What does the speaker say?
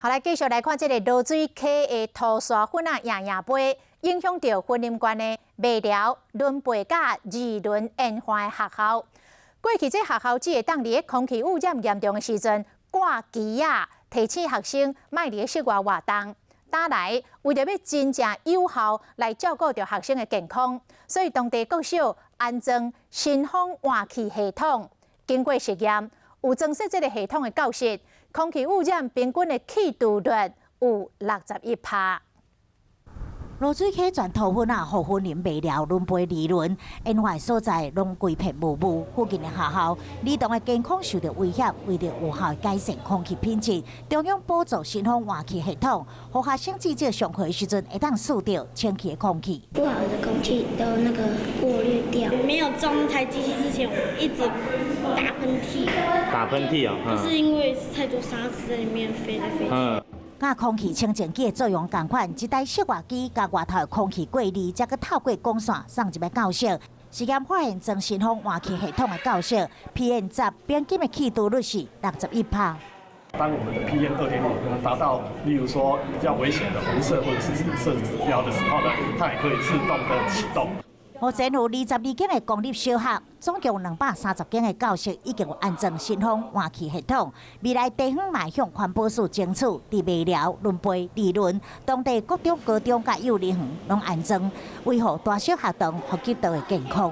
好，來繼續來看這个濁水溪的塗沙粉仔贏贏杯，影響著雲林縣的麥寮、崙背佮二崙沿岸的學校。過去這學校只會當佇咧空氣污染嚴重的時陣掛旗仔，提醒學生莫佇咧室外活動。今來為著欲真正有效來照顧著學生的健康，所以當地國小安裝新風換氣系統。經過實驗，有增設這个系統的教室，空氣污染平均的去除率有61趴。濁水溪全塗粉仔，予雲林麥寮、崙背、二崙沿岸所在攏規片霧霧，附近的學校兒童的健康受著威脅。為著有效改善空氣品質，中央補助新風換氣系統，予學生至少上課的時陣會當嗅著清氣的空氣。不好的空氣都那個過濾掉。沒有裝那台機器之前，我一直打噴嚏。打噴嚏啊？就是因為太多沙子在裡面飛來飛去。佮空氣清淨機的作用仝款，一台室外機共外頭的空氣過濾，才閣透過管線送入來教室。實驗發現，裝新風換氣系統的教室，PM10平均的去除率是61趴。當我們的 PM 2.5可能達到，例如說比較危險的紅色或者是紫色指標的時候呢，它也可以自動的啟動。目前有22間的公立小學，總共230間的教室已經有安裝新風換氣系統。未來地方嘛向環保署爭取，佇麥寮、崙背、二崙當地國中、高中佮幼兒園攏安裝，維護大小學童呼吸道的健康。